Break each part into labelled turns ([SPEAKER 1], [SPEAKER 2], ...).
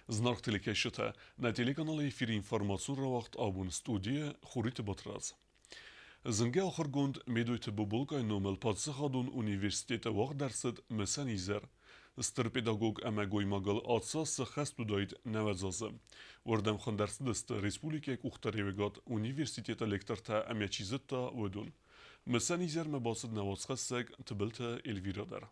[SPEAKER 1] Зынаргъ телекӕсджытӕ, нӕ телеканалы эфиры информацион рауагъд абон студийы Хуриты Батрадз. Зынгӕ ахуыргонд Медойты Боболкъайы номыл паддзахадон университеты уагъд ӕрцыд мысӕн изӕр. Стыр педагог ӕмӕ гоймагыл ацӕ цы хӕст уыдаид 90 азы. Уырдӕм хуынд ӕрцыдысты республикӕйы къухдариуӕгад, университеты лектортӕ ӕмӕ чи зыдта, уыдон. Мысӕн изӕрмӕ бацыд нӕ уацхӕссӕг Тыбылты Эльвирӕ дӕр.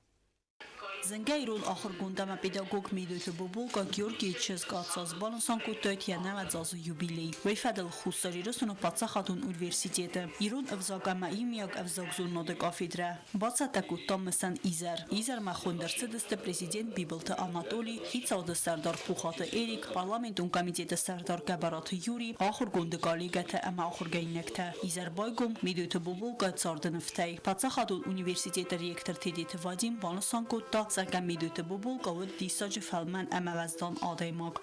[SPEAKER 2] Зынгӕ ирон ахуыргонд ӕмӕ педагог Медойты Боболка Георгийы чызг Ацӕз банысан кодтаид йӕ нӕуӕдзазы юбилей. Уый фӕдыл Хуссар Ирыстоны паддзахадон университеты ирон ӕвзаг ӕмӕ иумиаг ӕвзагзонынады кафедрӕ бацӕттӕ кодта мысӕн изӕр. Изӕрмӕ хуынд ӕрцыдысты президент Бибылты Анатоли, хицауады сӕрдар Пухаты Эрик, парламентон комитеты сӕрдар Гӕбӕраты Юри, ахуыргонды коллегӕтӕ ӕмӕ ахуыргӕнинӕгтӕ. Изӕр байгом Медойты Боболка царды нывтӕй. Паддзахадон университеты ректор Тедеты Вадим банысан кодта, зӕгъгӕ, Медойты Боболка уыд диссаджы фӕлмӕн ӕмӕ уӕздан адӕймаг.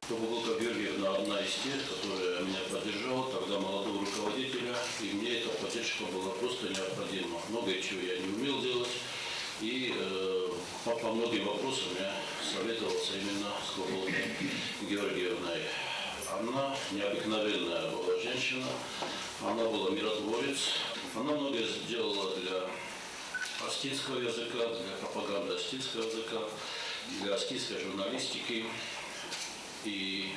[SPEAKER 3] Боболка Георгиевна одна из тех, которая меня поддержала, тогда молодого руководителя, и мне эта поддержка была просто необходима. Многое чего я не умел делать, и по многим вопросам я советовался именно с Боболкой Георгиевной. Она необыкновенная была женщина, она была миротворец, она многое сделала для осетинского языка, для пропаганды осетинского языка, для осетинской журналистики. И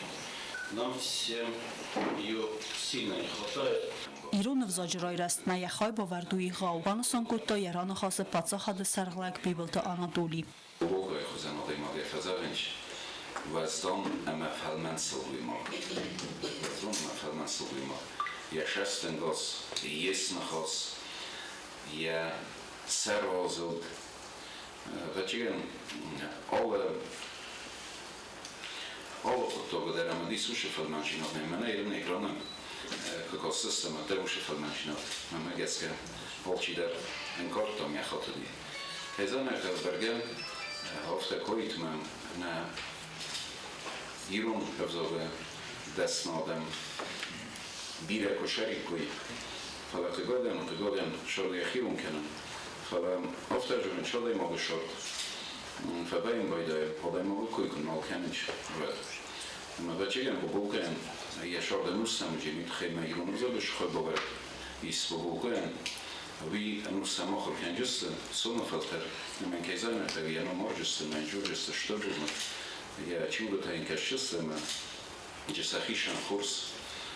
[SPEAKER 3] нам всем ее сильно не хватает.
[SPEAKER 2] Ирон ӕвзаджы райрӕзтмӕ йӕ хайбавӕрд у егъау, банысан кодта йӕ раныхасы паддзахады сӕргълӕг Бибылты Анатоли.
[SPEAKER 4] Боболкайы хуызӕн адӕймагӕй фӕзӕгъынц, уӕздан ӕмӕ фӕлмӕн сылгоймаг. Уӕздан ӕмӕ фӕлмӕн сылгоймаг. Йӕ цӕстӕнгас, йе сныхас, йӕ сӕрвазылд. Ӕвӕццӕгӕн, алы алы хъуыддагы дӕр ӕмӕ дис уыцы фӕлмӕндзинад мӕнӕ ирон экраны куы кастыстӕм, уӕддӕр уыцы фӕлмӕндзинад мӕнмӕ гӕсгӕ алчидӕр ӕнкъардта мӕ хатыди. Кӕй бӕргӕ афтӕ коитмӕ нӕ ирон ӕвзагы дӕсны адӕм бирӕ куы сӕриккой, фӕлӕ хъыгагӕн, хъыгагӕн сӕрд йӕхион кӕны, фӕлӕ афтӕ зӕгъын, цы адӕймагы сӕрд фӕбайын байдайы, адӕймагы кой куы нал кӕнынц, уӕд. Ӕмӕ ӕвӕццӕгӕн Боболкӕйӕн йӕ сӕрд ӕнустӕм уыди, уый тыххӕй мӕ ирон ӕвзагы сыхаг бавӕрд ис Боболкӕйӕн. Уый ӕнустӕм ахуыр кӕнджысты, сомы фӕлтӕр, ӕмӕ кӕй зӕгъын йӕ ном арджысты, мӕ джурджысты стыр бузныг, йӕ чингуытӕ йын кӕсджысты ӕмӕ сӕхицӕн хорз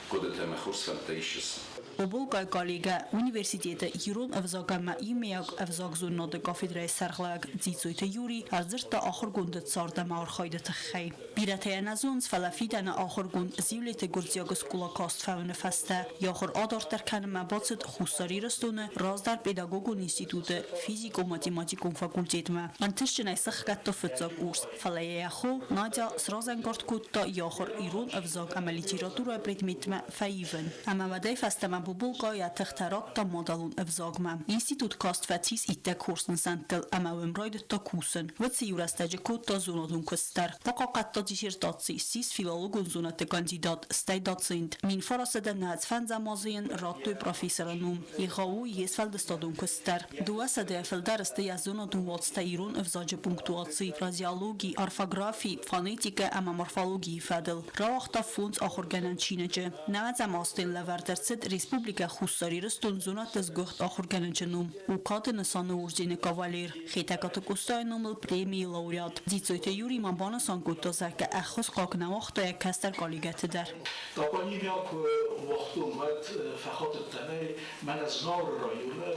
[SPEAKER 4] хъуыдытӕ ӕмӕ хорз фӕндтӕ исджысты.
[SPEAKER 2] Боболкайы коллегӕ университеты ирон ӕвзаг ӕмӕ иумӕйаг ӕвзагзонынады кафедрӕйы сӕргълӕууӕг Дзиццойты Юри ӕрдзырдта ахуыргонды цард ӕмӕ архайды тыххӕй. Бирӕтӕ йӕ нӕ зонынц, фӕлӕ фидӕны ахуыргонд Зиулеты гуырдзиаг скъола каст фӕуыны фӕстӕ йӕ ахуыр адарддӕр кӕнынмӕ бацыд Хуссар Ирыстоны раздӕр педагогон институты физико-математикон факультетмӕ. Ӕнтыстджынӕй сӕхгӕдта фыццаг курс, фӕлӕ йӕ йӕ хо Надя сразӕнгард кодта йӕ ахуыр ирон ӕвзаг ӕмӕ литературӕйы предметмӕ фӕивын. Ӕмӕ уӕдӕй фӕстӕмӕ Бубулкъа йӕ тыхтӕ радта мадӕлон ӕвзагмӕ. Институт каст фӕцис иттӕг хорз нысӕнттыл ӕмӕ уым райдыдта кусын. Уыцы иу рӕстӕджы кодта зонадон куыст дӕр. Бахъахъхъӕдта диссертаци, ссис филологон зонӕдты кандидат, стӕй доцент. 1900 фӕндзӕм азы йын радтой профессоры ном. Егъау у йе сфӕлдыстадон куыст дӕр. 200-ӕй фылдӕр сты йӕ зонадон уацтӕ ирон ӕвзаджы пунктуаци, фразеологи, орфографи, фонетикӕ ӕмӕ морфологийы фӕдыл. Рауагъта фондз ахуыргӕнӕн чиныджы. Нӕуӕдзӕм азты лӕвӕрд ӕрцыд Республикӕ Хуссар Ирыстон зонӕдты сгуыхт ахуыргӕнӕджы ном. У кады нысаны ордены кавалер, Хетӕгкаты Къостайы номыл премийы лауреат. Дзиццойты Юрий ма банысан кодта, зӕгъгӕ, ӕххуысхъуаг нӕ уагъта йӕ кӕстӕр коллегӕты дӕр.
[SPEAKER 5] Топонимия куы уагътон, уӕд фӕхатыдтӕн ӕй, мӕнӕ Знауыры районы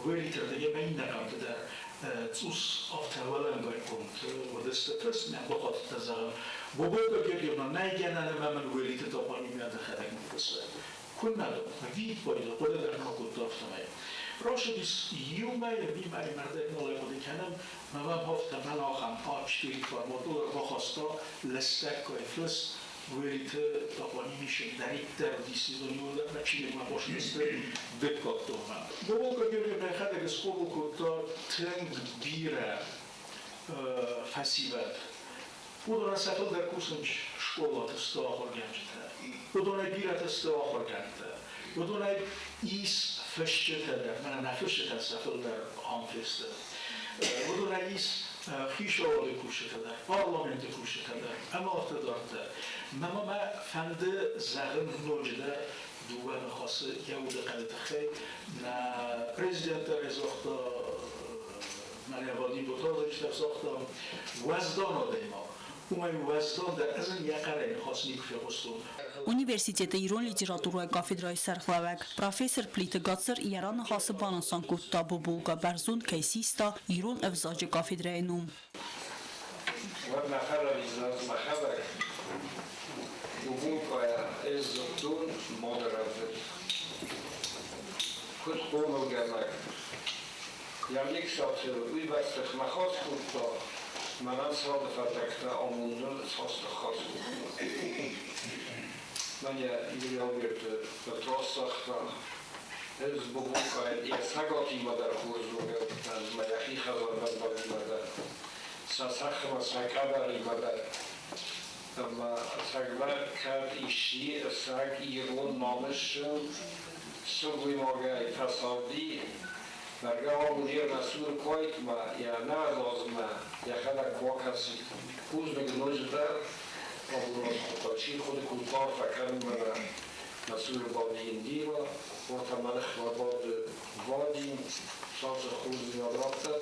[SPEAKER 5] Уӕлитердӕгӕй ӕмӕ иннӕ рӕтты дӕр цъус афтӕ уӕлӕнгайгонд уыдысты фыст, мӕ бахатыдтӕ зӕгъын. Боболка Георгиевна, нӕй гӕнӕн ӕмӕ мын Уӕлиты топонимия дӕхӕдӕг ныффыссы. Куыннӕ дын, виппайды хъуыды дӕр ма кодта афтӕмӕй. Рацыдис иу мӕй ӕви мӕй мӕрдӕг нал хъуыды кӕнӕм, мӕ мӕм афтӕ мӕн ахӕм А4 форматыл ӕрбахаста лыстӕггай фыст, Уӕлиты топонимий дӕриддӕр уыдис сезонион мӕ чиныгмӕ хъусынц дыккаг томмӕ. Боболка Георгиевна йӕхӕдӕг схъомыл кодта тынг бирӕ фӕсивӕд. Уыдонӕн сӕ фылдӕр кусынц скъолаты сты ахуыргӕнджытӕ. Уыдонӕй бирӕтӕ сты ахуыргӕндтӕ. Уыдонӕй ис фысджытӕ дӕр, мӕнӕ нӕ фысджытӕн сӕ фылдӕр ам фесты. Уыдонӕй ис Хицауады кусджытӕ дӕр, парламенты кусджытӕ дӕр ӕмӕ афтӕ дарддӕр. Мӕ мӕ фӕнды зӕгъын ноджыдӕр дыууӕ ныхасы йӕ удыхъӕды тыххӕй. Нӕ президент дӕр ӕй загъта, мӕнӕ Вадим Ботазович дӕр загъта, уӕздан адӕймаг. Уымӕй уӕздандӕр ӕз ын йӕ хъӕрӕй ныхас никуы фехъуыстон.
[SPEAKER 2] Университеты ирон литературӕйы кафедрӕйы сӕргълӕууӕг, профессор Плиты Гацыр йӕ раныхасы банысан кодта, Боболка бӕрзонд кӕй систа ирон ӕвзаджы кафедрӕйы ном.
[SPEAKER 6] Уӕд мӕхӕдӕг Боболкайӕ ӕз зыдтон мады Куыд хъомылгӕнӕг, йӕ лексатыл уыйбӕрц тыхмӕхӕц кодта, мӕнӕн царды фӕндӕгтӕ амоныныл цас тыххӕц кодта. Мӕнӕ Юрий Альберты фырт ӕз Боболкайӕн йӕ цӕгатимӕ дӕр хорз зонгӕ уыдтӕн, мӕ йӕхи хӕдзарвӕндагимӕ дӕр, сӕ цӕххмӕ, сӕ къӕбӕримӕ дӕр. Ӕмӕ ӕцӕгмӕ кӕд исчи ӕцӕг ирон намысджын сылгоймагӕй фӕцарди, бӕргӕ уыди ӕмӕ сур куайтмӕ, йӕ нӕлазмӕ йӕхӕдӕг куы акӕсид. Бузныг ноджыдӕр, абон чи хъуыды кодта арфӕ кӕнынмӕ нӕ цуры бады Индира, уӕртӕ мӕ ныхмӕ бады Вадим, цавӕр хорздзинад радта.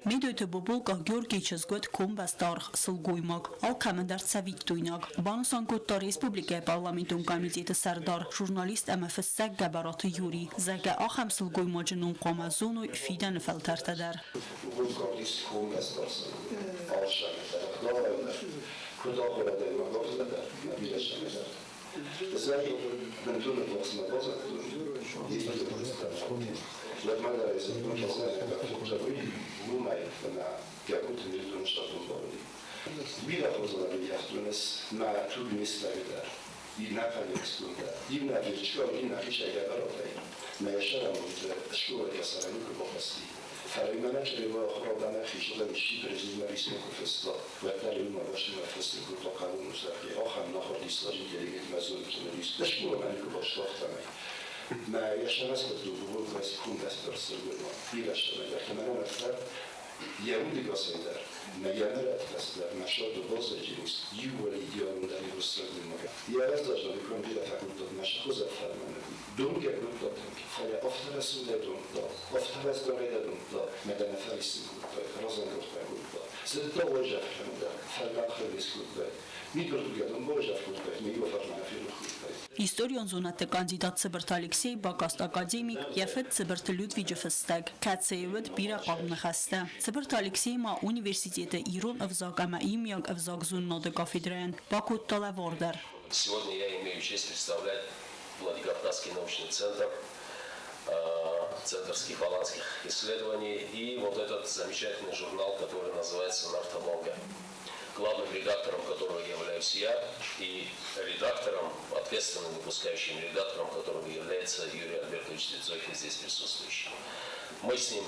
[SPEAKER 2] Медойты Боболка Георгийы чызг уыд комбӕстӕаргъ сылгоймаг, алкӕмӕн дӕр цӕвиттойнаг. Банысан кодта республикӕйы парламентон комитеты сӕрдар, журналист ӕмӕ фыссӕг Гӕбӕраты Юрий, зӕгъгӕ, ахӕм сылгоймаджы ном хъуамӕ зоной фидӕны фӕлтӕртӕ дӕр.
[SPEAKER 7] Боболка уыдис комбӕстӕ Куыд ахуырадӕй ма бавзӕрдӕр, мӕ бирӕ сӕмӕдӕр. Бынтон ныффахсмӕ базыдтон, Уӕдмӕ дӕр ӕй зыдтон, уымӕй ӕмӕ Гӕбуты Мелитоны штатон бауыди. Бирӕ хорзӕнӕг ӕййӕфтон ӕз мӕ туг не стӕгы дӕр, нӕ фӕллӕгстон дӕр. Иунӕг чызг уыди нӕхицӕй Гӕбӕратӕй, мӕ йӕ сӕрамонд скъолайы къӕсӕрӕй никуы бахӕсти. Фӕлӕ мӕнӕ чърева ахуырадӕн ӕххизыдӕн исчи президмӕ писмо куы фыста, уӕддӕр ын мӕ бӕстӕмӕ фыссын кодта хъалон зӕгъгӕ, ахӕм нахуыр диссаджы интеллигентмӕ зондджын уыдис. Скъоламӕ никуы баст афтӕмӕй. Мӕ йӕ сӕрӕз кодтон Боболкайы комбӕсты сылгоймаг. Бирӕ сӕрӕй кӕмӕн ӕрфӕр йӕ удыгасӕй дӕр, мӕ йӕ мӕлӕты фӕстӕ дӕр мӕ сӕрды баззади иууыл идеалондӕр ирон сылгоймаг. Йӕ раздӕр куы бирӕ фӕкодтат мӕ сыхуызӕн фӕлмӕн Домгӕ кодта тынг, фӕлӕ афтӕ рӕсугъдӕй домдта, афтӕ уӕзданӕй дӕ домдта, мӕ дӕ нӕ фӕриссын кодтай, разӕнгард нӕ кодта. Зыдта уайдзӕф кӕнын дӕр, фӕлмӕн хъӕбыс кодтай. Мидбылхудгӕ дын уайдзӕф кодтай, ме иу фарсмӕ нӕ ферох кодтай.
[SPEAKER 2] Историон зонӕдты кандидат Цыбырты Алексей бакаст академик, йӕ фыд Цыбырты Людвиджы фыстӕг, кӕцыйы уыд бирӕ хъарм ныхӕстӕ. Цыбырты Алексей ма университеты ирон ӕвзаг ӕмӕ иумиаг ӕвзагзонынады кафедрӕйӕн бакодта лӕвар дӕр.
[SPEAKER 3] Сегодня я имею честь представлять Владикавказский научный центр, Центр скифо-аланских исследований и вот этот замечательный журнал, который называется «Нартомонга», главным редактором которого являюсь я, и редактором, ответственным выпускающим редактором которого является Юрий Альбертович Дзидзойкин, здесь присутствующий. Мы с ним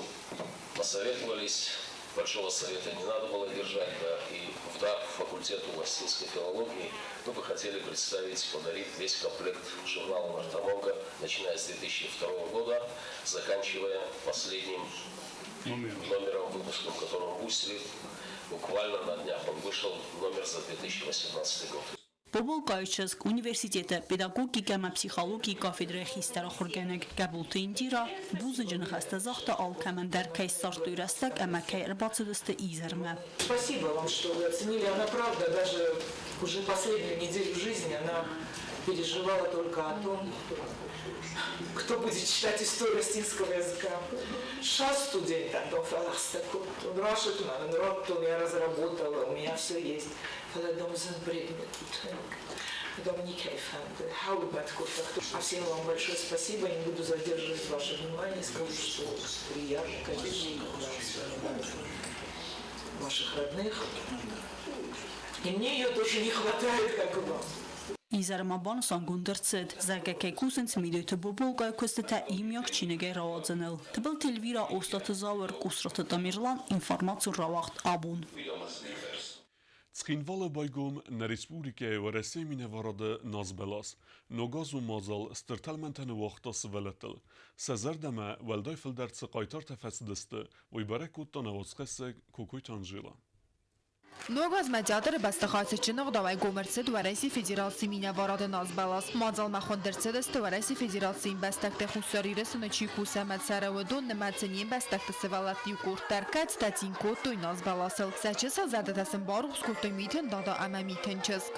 [SPEAKER 3] посоветовались, большого совета не надо было держать, да, и в дар факультету латинской филологии мы бы хотели представить, подарить весь комплект журнала «Нартомонга», начиная с 2002 года, заканчивая последним номером, выпуском которого выпустили буквально на днях. Он вышел номер за 2018 год.
[SPEAKER 2] Боболкайы чызг, университеты педагогикӕ ӕмӕ психологийы кафедрӕйы хистӕр ахуыргӕнӕг Гӕбулты Индира бузныджы ныхӕстӕ загъта алкӕмӕн дӕр, кӕй ссардтой рӕстӕг ӕмӕ кӕй ӕрбацыдысты изӕрмӕ.
[SPEAKER 8] Спасибо вам, что вы оценили. Она правда, даже уже последнюю неделю жизни она переживала только о том, кто будет читать историю осетинского языка. Шас студентам я разработала, у меня все есть. А всем вам большое спасибо, не буду задерживать ваше внимание, скажу, что приятно, конечно, когда вспоминаю ваших родных. И мне ее тоже не хватает, как и вам.
[SPEAKER 2] Изӕрмӕ банысангонд ӕрцыд, зӕгъгӕ, кӕй кусынц Медойты Боболкайы куыстытӕ иумиаг чиныгӕй рауадзыныл. Тыбылты Эльвира, Остъаты Зауыр, Къусраты Тамерлан, информацион рауагъд «Абон».
[SPEAKER 1] Цхинвалы байгом нӕ республикӕйы Уӕрӕсейы минӕварады назбӕлас. Ногазон мадзал стыр тӕлмӕнтӕ ныууагъта сывӕллӕттыл. Сӕ зӕрдӕмӕ уӕлдай фылдӕр цы хъайтартӕ фӕцыдысты, уый бӕрӕг кодта нӕ уацхӕссӕг Кокойты Анжела.
[SPEAKER 9] Ног азмӕ театры бӕстыхай цытджын ӕгъдауӕй гом ӕрцыд Уӕрӕсейы Федерацийы минӕварады назбӕлас. Мадзалмӕ хуынд ӕрцыдысты Уӕрӕсейы Федерацийы ӕмбӕстӕгтӕ Хуссар Ирыстоны чи кусы ӕмӕ цӕры, уыдон нымӕцы не мбӕстӕгты сывӕллӕтты иу къорд дӕр, кӕцытӕ цин кодтой назбӕласыл. Сӕ чысыл зӕрдӕтӕ сын барухс кодтой Митын Дада ӕмӕ Митын чызг.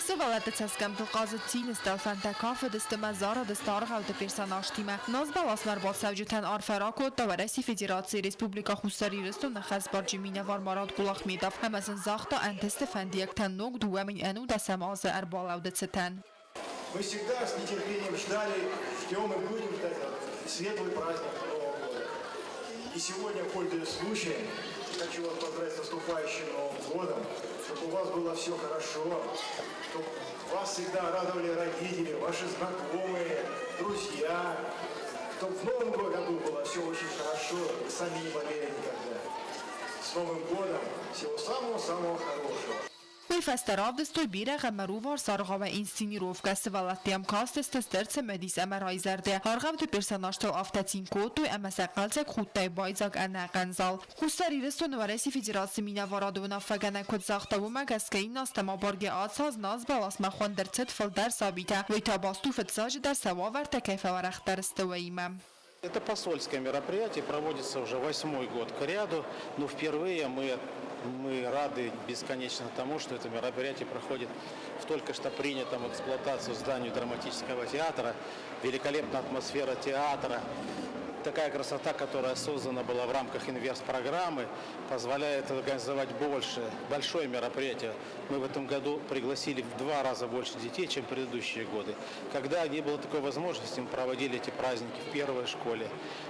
[SPEAKER 9] Сывӕллӕтты цӕсгӕмттыл хъазыд цины стӕлфӕнтӕ, кафыдысты ӕмӕ зарыдысты аргъӕутты персонажтимӕ. Назбӕласмӕ ӕрбацӕуджытӕн арфӕ ракодта Уӕрӕсейы Федерацийы Республикӕ Хуссар Ирыстоны хӕсбарджын минӕвар Марат Кулахметов ӕмӕ сын загъта ӕнтысты фӕндиӕгтӕ ног 2019 азы ӕрбалӕуды цытӕн.
[SPEAKER 10] Мы всегда с нетерпением ждали, ждем и будем ждать светлый праздник Нового года. И сегодня, пользуясь случаем, хочу вас поздравить с наступающим Новым годом, чтобы у вас было все хорошо, чтобы вас всегда радовали родители, ваши знакомые, друзья, чтобы в Новом году было все очень хорошо, вы сами не болели никогда. С Новым годом! Всего самого-самого хорошего!
[SPEAKER 9] Уый фӕстӕ равдыстой бирӕ ӕмӕ руварс аргъауӕй инсценировкӕ. Сывӕллӕттӕм кастысты стыр цымыдис ӕмӕ райзӕрдӕ. Аргъӕутты персонажтыл афтӕ цин кодтой, ӕмӕ сӕ хъӕлдзӕг худтӕй байдзаг ӕнӕхъӕн зал. Хуссар Ирыстоны Уӕрӕсейы Федерацийы минӕварады уынаффӕгӕнӕг куыд загъта, уымӕ гӕсгӕ иннӕ азтӕм абаргӕ ацы аз назбӕласмӕ хуынд ӕрцыд фылдӕр сабитӕ. Уый та баст у фыццаджыдӕр сӕ уавӕртӕ кӕй фӕуӕрӕхдӕр сты, уыимӕ.
[SPEAKER 11] Это посольское мероприятие проводится уже восьмой год к ряду, но впервые мы рады бесконечно тому, что это мероприятие проходит в только что принятом в эксплуатацию здании драматического театра. Великолепная атмосфера театра, такая красота, которая создана была в рамках инверс-программы, позволяет организовать больше, большое мероприятие. Мы в этом году пригласили в два раза больше детей, чем в предыдущие годы. Когда не было такой возможности, мы проводили эти праздники в первой школе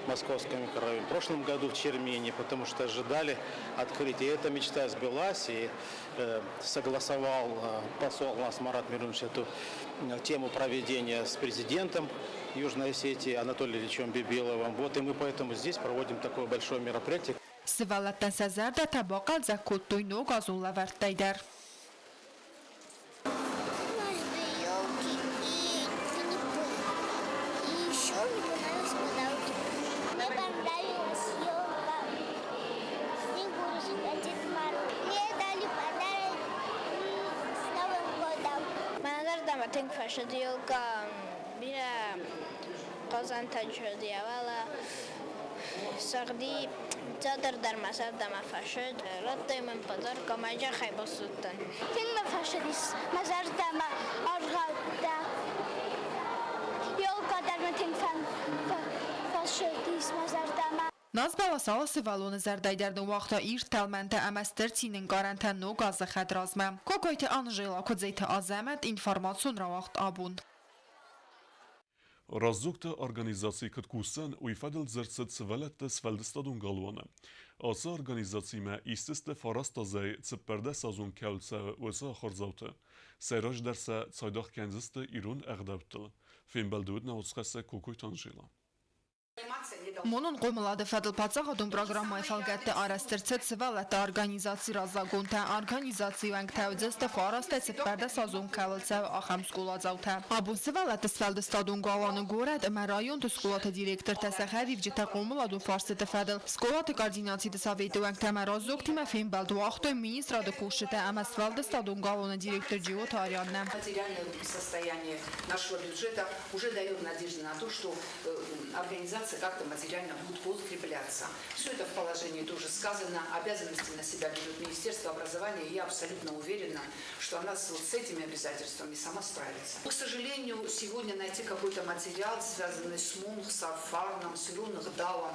[SPEAKER 11] Московском микрорайоне, в прошлом году в Чермене, потому что ожидали открытия. И эта мечта сбылась, и согласовал посол нас Марат Миронович эту тему проведения с президентом Южной Осетии Анатолием Ильичем Бибиловым. Вот и мы поэтому здесь проводим такое большое мероприятие.
[SPEAKER 9] Сывӕллӕттӕн сӕ зӕрдӕтӕ бахъӕлдзӕг кодтой ног азон лӕвӕрттӕй дӕр.
[SPEAKER 12] Нужны елки и Винни-Пух. И еще мне понравились подарки. Мне понравилась елка, Снегурочка, Дед Мороз. Мне дали подарок с Новым годом.
[SPEAKER 13] Мӕ зӕрдӕмӕ тынг фӕцыд елка, бирӕ хъазӕнтӕ фӕлӕ сыгъди театр дӕр мӕ зӕрдӕмӕ фӕцыд. Радтой мын подарок ӕмӕ зӕххӕй басудтӕн.
[SPEAKER 12] Тынг мӕ фӕцыдис мӕ зӕрдӕмӕ аргъӕуттӕ. Елка дӕр мӕ тынг фӕцыдис мӕ зӕрдӕмӕ.
[SPEAKER 9] Назбӕлас алы сывӕллоны зӕрдӕй дӕр ныууагъта ирд тӕлмӕнтӕ ӕмӕ стыр цины ӕнкъарӕнтӕ ног азы хӕдразмӕ. Кокойты Анжела, Куыдзеты Азӕмӕт, информацион рауагъд абон.
[SPEAKER 1] Раздзогты организаци куыд кусдзӕн, уый фӕдыл дзырд цыд сывӕллӕтты сфӕлдыстадон галуаны. Ацы организацимӕ исдзысты фараст азӕй 14-азон кӕуыл цӕуы, уыцы ахуырдзауты. Сӕйраджыдӕр сӕ цайдагъ кӕндзысты ирон ӕгъдӕуттыл. Фембӕлды уыд нӕ уацхӕссӕг Кокойты Анжела.
[SPEAKER 9] Монон хъомылады фӕдыл паддзахадон программӕйы фӕлгӕтты арӕзт ӕрцыд сывӕллӕтты организацийы раззагонтӕ, организацийы уӕнгтӕ уыдзысты фарастӕй 14-азон кӕуыл цӕуы, ахӕм скъоладзаутӕ. Абон сывӕллӕтты сфӕлдыстадон галуаны горӕт ӕмӕ районты скъолаты директортӕ сӕ хӕдивджытӕ хъомыладон фарстыты фӕдыл скъолаты координациты советы уӕнгтӕ ӕмӕ раздзогтимӕ фембӕлд уагътой министрады кусджытӕ ӕмӕ сфӕлдыстадон галуаны директор Джиоты Арианнӕ.
[SPEAKER 14] Материальное состояние нашего бюджета уже дает надежду на то, что организация как-то материально будет подкрепляться. Все это в положении тоже сказано. Обязанности на себя берет Министерство образования. И я абсолютно уверена, что она вот с этими обязательствами сама справится. К сожалению, сегодня найти какой-то материал, связанный с Мунх, с Арфарном, с Ирунахдалом,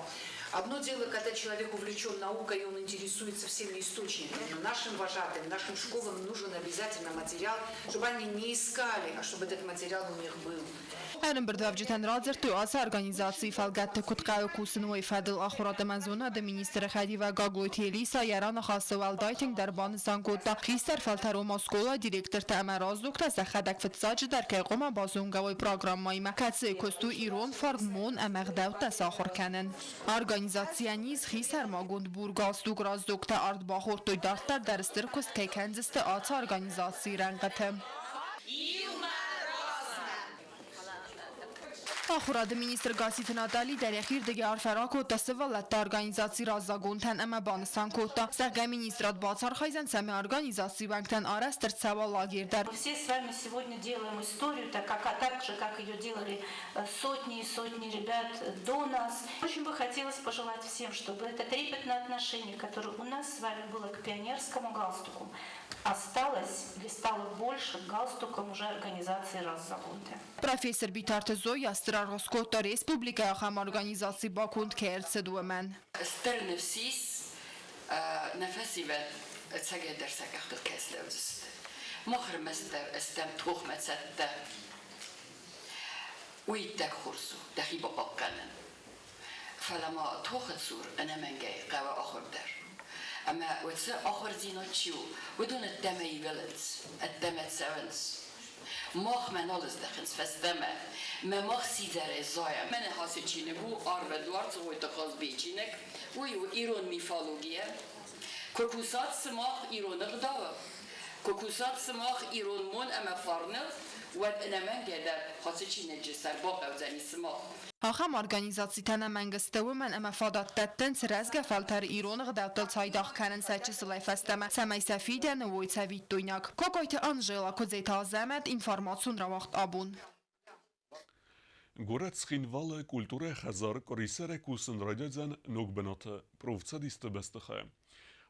[SPEAKER 14] Одно дело, когда человек увлечен наукой, и он интересуется всеми источниками. Но нашим вожатым, нашим школам нужен обязательно материал, чтобы они не искали, а чтобы этот материал у них был.
[SPEAKER 9] Ӕрӕмбырдуӕвджытӕн радзырдтой ацы организацийы фӕлгӕтты куыд хъӕуы кусын, уый фӕдыл. Ахуырад ӕмӕ зонады министры хӕдивӕг Гаглойты Елиса йӕ раныхасы уӕлдай тынгдӕр банысан кодта, хистӕр фӕлтӕр, ома скъолайы директортӕ ӕмӕ раздзогтӕ сӕхӕдӕг фыццаджыдӕр кӕй хъуамӕ базонгӕ уой программӕимӕ, кӕцыйы куыст у ирон фарн, мон ӕмӕ ӕгъдӕуттӕ сахуыр кӕнын. Организацийӕн ис хисӕрмагонд бур галстук, раздзогтӕ ард бахордтой, дарддӕр дӕр стыр куыст кӕй кӕндзысты ацы организацийы рӕнхъыты.
[SPEAKER 15] Иумӕ размӕ!
[SPEAKER 9] Ахуырады министр Гасситы Натали дӕр йӕхирдыгӕй арфӕ ракодта сывӕллӕтты организацийы раззагонтӕн ӕмӕ банысан кодта, зӕгъгӕ, министрад бацархайдзӕн, цӕмӕй организацийы уӕнгтӕн арӕзт ӕрцӕуа лагерь дӕр.
[SPEAKER 16] Все с вами сегодня делаем историю, так как, а так же, как ее делали сотни и сотни ребят до нас. Очень бы хотелось пожелать всем, чтобы это трепетное отношение, которое у нас с вами было к пионерскому галстуку, осталось или стало больше галстуком уже организации «Раззагонты».
[SPEAKER 9] Профессор Битарты Зоя стыр аргъ скодта республикӕйы ахӕм организаци баконд кӕй ӕрцыд, уымӕн.
[SPEAKER 17] Стыр ныфс ис, нӕ фӕсивӕд ӕцӕгӕйдӕр сӕ къӕхтыл кӕй слӕудзысты. Мах ӕрмӕстдӕр стӕм тохмӕ цӕттӕ. Уый иттӕг хорз у, дӕхи бахъахъхъӕнын. Фӕлӕ ма тохы цур ӕнӕмӕнгӕй хъӕуы ахуыр дӕр. Ӕмӕ уыцы ахуырдзинад чи у, уыдон ӕддӕмӕ ивылынц, ӕддӕмӕ цӕуынц. Махмӕ нал ыздӕхынц фӕстӕмӕ. Мӕ мах сидзӕрӕй зайӕм. Мӕнӕ ацы чиныг у Арвы дуар Цгъойты Хазбийы чиныг. Уый у ирон мифологийӕ. Куы кусат сымах ирон ӕгъдауы, куы кусат сымах ирон мон ӕмӕ фарныл, уӕд ӕнӕмӕнгӕй дӕр ацы чиныджы сӕр бахъӕудзӕни сымах.
[SPEAKER 9] Ахӕм организацитӕ ӕнӕмӕнг сты, уымӕн ӕмӕ фадат дӕттынц рӕзгӕ фӕлтӕр ирон ӕгъдӕуттыл цайдагъ кӕнын сӕ чысылӕй фӕстӕмӕ, цӕмӕй сӕ фидӕны уой цӕвиттойнаг. Кокойты Анжела, Куыдзеты Азӕмӕт, информацион рауагъд абон.
[SPEAKER 1] Горӕт Цхинвалы культурӕйы хӕдзар къуырисӕрӕй кусын райдайдзӕн ног бынаты, профцӕдисты бӕстыхайы.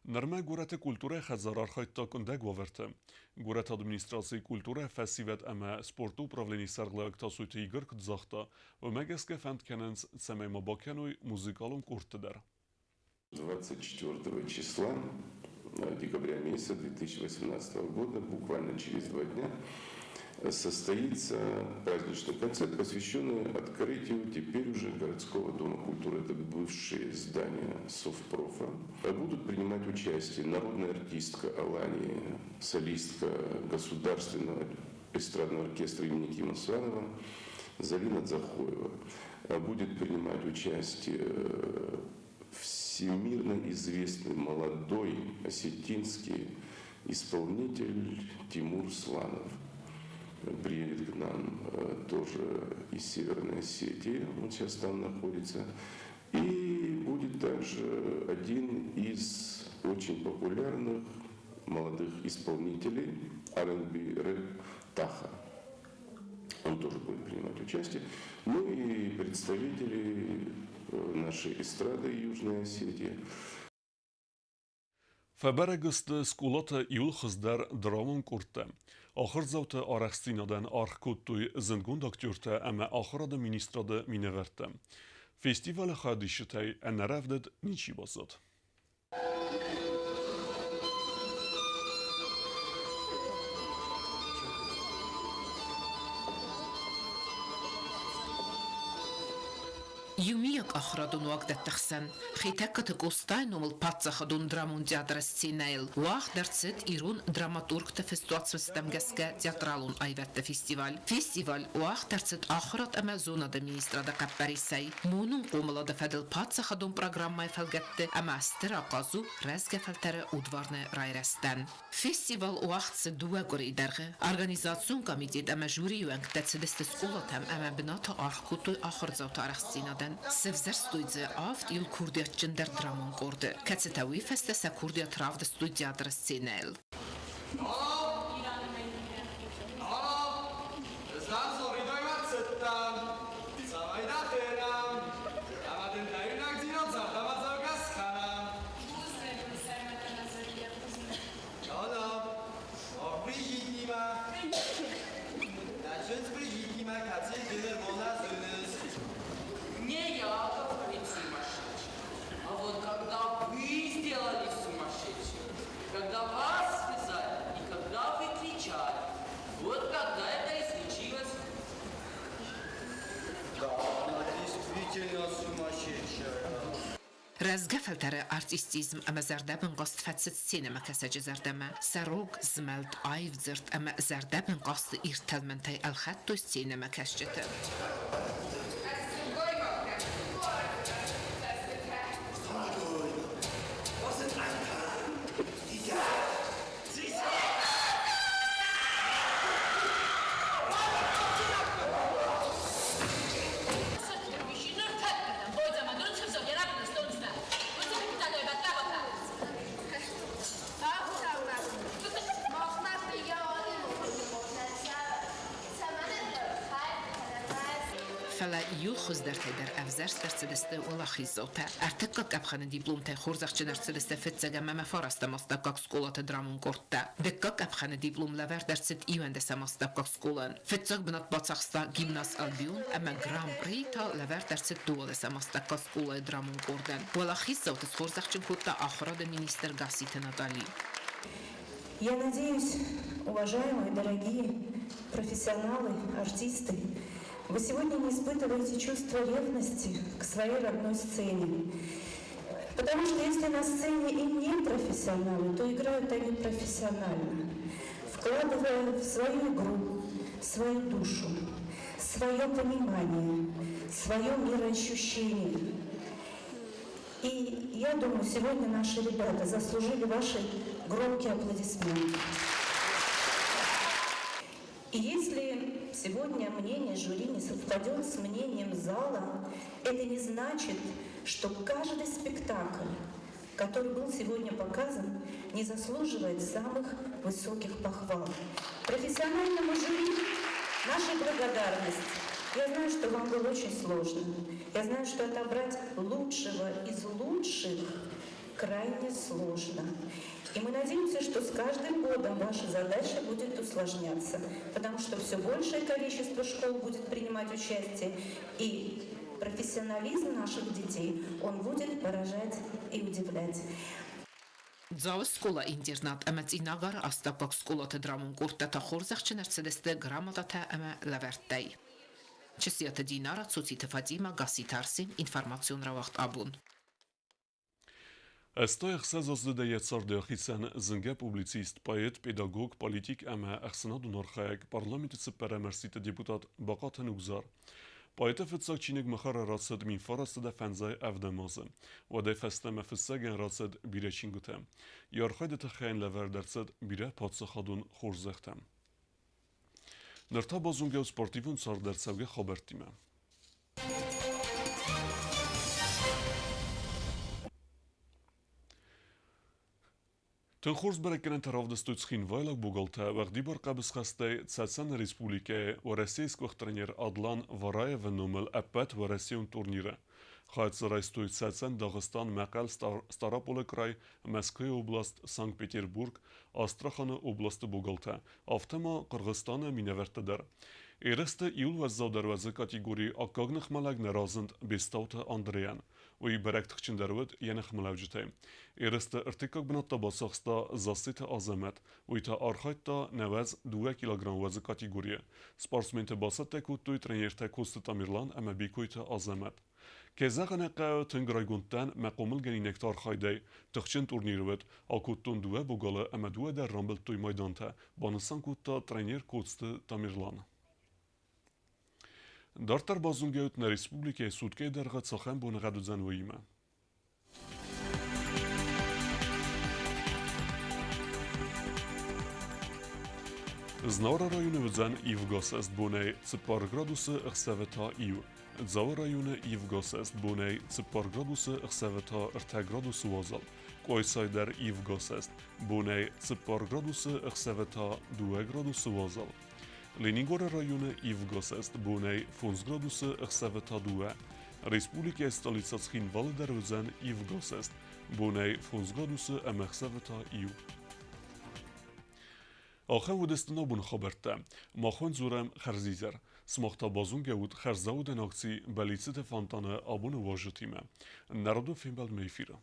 [SPEAKER 1] Нырмӕ горӕты культурӕйы хӕдзар архайдта къуындӕг уавӕрты. Горӕты администрацийы культурӕ, фӕсивӕд ӕмӕ спорты управленийы сӕргълӕууӕг Тасойты Игорь куыд загъта, уымӕ гӕсгӕ фӕнд кӕнынц, цӕмӕй ма бакӕной музыкалон къордты дӕр.
[SPEAKER 18] 24 числа декабря месяца 2018 года, буквально через 2 дня, состоится праздничный концерт, посвященный открытию теперь уже городского дома культуры. Это бывшее здание Совпрофа. Будут принимать участие народная артистка Алании, солистка Государственного эстрадного оркестра имени Кима Сванова Залина Дзахоева. Будет принимать участие всемирно известный молодой осетинский исполнитель Тимур Сланов. Приедет к нам тоже из Северной Осетии, он сейчас там находится. И будет также один из очень популярных молодых исполнителей R&B рэп Таха. Он тоже будет принимать участие. Ну и представители нашей эстрады Южной Осетии.
[SPEAKER 1] Фӕбӕрӕг сты скъолаты иууыл хуыздӕр драмон къордтӕ. Ахуырдзауты арӕхстдзинадӕн аргъ кодтой зындгонд актертӕ ӕмӕ ахуырады министрады минӕвӕрттӕ. Фестивалы хайадисджытӕй ӕнӕрӕвдыд ничи баззад.
[SPEAKER 19] Иумиаг ахуырадон уагдӕтты хсӕн Хетӕгкаты Къостайы номыл паддзахадон драмон театры сценӕйыл уагъд ӕрцыд ирон драматургты фестуацмӕстӕм гӕсгӕ театралон аивӕдты фестиваль. Фестиваль уагъд ӕрцыд Ахуырад ӕмӕ зонады министрады хъӕппӕрисӕй монон хъомылады фӕдыл паддзахадон программӕйы фӕлгӕтты ӕмӕ стыр ахъаз у рӕзгӕ фӕлтӕры удварны райрӕзтӕн. Фестивал уагъд цыд дыууӕ къуырийы дӕргъы. Организацион комитет ӕмӕ жюрийы уӕнгтӕ цыдысты скъолатӕм ӕмӕ бынаты аргъ кодтой ахуырдзауты арӕхстдзинадӕн. Сӕвзӕрстой дзы авд иу курдиатджындӕр драмон къорды, кӕцытӕ уый фӕстӕ сӕ курдиат равдыстой театры сценӕйыл.
[SPEAKER 15] Не я, говорит сумасшедший, а вот когда вы сделали сумасшедшим, когда вас связали и когда вы кричали, вот когда это и случилось.
[SPEAKER 20] Да, она действительно сумасшедшая.
[SPEAKER 19] Рӕзгӕ фӕлтӕры артистизм ӕмӕ зӕрдӕбын хъазт фӕцыд сценӕмӕкӕсӕджы зӕрдӕмӕ. Сӕ рог змӕлд, аив дзырд ӕмӕ зӕрдӕбын хъазты ирд тӕлмӕнтӕй ӕлхӕдтой сценӕмӕкӕсджыты. Фӕлӕ иууыл хуыздӕртӕй дӕр ӕвзӕрст ӕрцыдысты уӕлахиздзаутӕ. Ӕртыккаг къӕпхӕны дипломтӕй хорзӕхджын ӕрцыдысты фыццӕгӕм ӕмӕ фарӕстӕм астӕуккаг скъолаты драмон къордтӕ. Дыккаг къӕпхӕны диплом лӕвӕрд ӕрцыд 11-ӕм астӕуккаг скъолайӕн. Фыццаг бынат бацахста гимназ Альбион ӕмӕ Гран-при та лӕвӕрд ӕрцыд 12-ӕм астӕуккаг скъолайы драмон къордӕн. Уӕлахиздзауты схорзӕхджын кодта ахуырады министр Гасситы Натали.
[SPEAKER 21] Я надеюсь, уважаемые, дорогие профессионалы, артисты, вы сегодня не испытываете чувство ревности к своей родной сцене. Потому что если на сцене и не профессионалы, то играют они профессионально, вкладывая в свою игру свою душу, свое понимание, свое мироощущение. И я думаю, сегодня наши ребята заслужили ваши громкие аплодисменты. И если сегодня мнение жюри не совпадет с мнением зала, это не значит, что каждый спектакль, который был сегодня показан, не заслуживает самых высоких похвал. Профессиональному жюри наша благодарность. Я знаю, что вам было очень сложно. Я знаю, что отобрать лучшего из лучших крайне сложно. И мы надеемся, что с каждым годом ваша задача будет усложняться, потому что все большее количество школ будет принимать участие, и профессионализм наших детей, он будет поражать и удивлять.
[SPEAKER 19] Дзауы скъола-интернат ӕмӕ Цъинагары астӕуккаг скъолаты драмон къордтӕ та хорзӕхджын ӕрцыдысты грамотатӕ ӕмӕ лӕвӕрттӕй. Чысиаты Динара, Цоциты Фатимӕ, Гасситы Арсен, информацион рауагъд Абон.
[SPEAKER 1] 86 аздзыдӕй йӕ царды ахицӕн зынгӕ публицист, поэт, педагог, политик ӕмӕ ӕхсӕнадон архайӕг, парламенты цыппӕрӕм ӕрсидты депутат Бахъаты Нугзар. Поэты фыццаг чиныг мыхуыры рацыд 1957 азы. Уӕдӕй фӕстӕмӕ фыссӕгӕн рацыд бирӕ чингуытӕ. Йӕ архайды тыххӕй йын лӕвӕрд ӕрцыд бирӕ паддзахадон хорзӕхтӕ. Ныр та базонгӕ у спортивон цардӕрцӕугӕ хабӕрттимӕ. Тынг хорз бӕрӕггӕнӕнтӕ равдыстой цхинвайлаг богалтӕ уӕгъдибар хъӕбысхӕстӕй Цӕцӕны республикӕйы Уӕрӕсейы сгуыхт тренер Адлан Вараевы номыл ӕппӕтуӕрӕсейон турниры. Хайад дзы райстой Цӕцӕн, Дагъыстан, Мӕхъӕл, Стъараполы край, Мӕскуыйы област, Санкт-Петербург, Астраханы областы богалтӕ, афтӕ ма Хъыргъыстаны минӕвӕрттӕ дӕр. Ерысты иууыл уӕззаудӕр уӕзы категорийы аккаг ныхмӕлӕг нӕ разынд Бестауты Андрейӕн. Уый бӕрӕг тыхджындӕр уыд йӕ ныхмӕлӕуджытӕй. Ерысты ӕртыккаг бынат та бацахста Зассеты Азӕмӕт. Уый та архайдта 92 килограмм уӕзы категорийы. Спортсменты бацӕттӕ кодтой тренертӕ Коцты Тамерлан ӕмӕ Бекойты Азӕмӕт. Кӕй зӕгъын ӕй хъӕуы, тынг райгонд дӕн мӕ хъомылгӕнинӕгты архайдӕй. Тыхджын турниры уыд. Акодтон дыууӕ богалы ӕмӕ дыууӕ дӕр рамбылдтой майдантӕ, банысан кодта тренер Коцты Тамерлан. Дарддӕр базонгӕ ут нӕ республикӕйы суткӕйы дӕргъы цахӕм боныгъӕд уыдзӕн, уыимӕ. Знауыры районы уыдзӕн ивгӕ цӕст бонӕй 4 градусы, ӕхсӕвы та иу. Дзауы районы ивгӕ цӕст бонӕй 4 градусы, ӕхсӕвы та 3 градусы уазал. Къуайсайы дӕр ивгӕ цӕст бонӕй 4 градусы, ӕхсӕвы та 2 градусы уазал. Ленингоры районы ивгӕ цӕст бонӕй 5 градусы, ӕхсӕвы та 2. Республикӕйы столицӕ Цхинвалы дӕр уыдзӕн ивгӕ цӕст бонӕй 5 градусы ӕмӕ ӕхсӕвы та 1. Ахӕм уыдысты нӕ абоны хабӕрттӕ. Махӕн дзурӕм хӕрзизӕр. Сымах та базонгӕ ут хӕрзаудӕн акци Бӕллицты фонтаны абоны уазджытимӕ. Народон фембӕлдмӕ эфиры.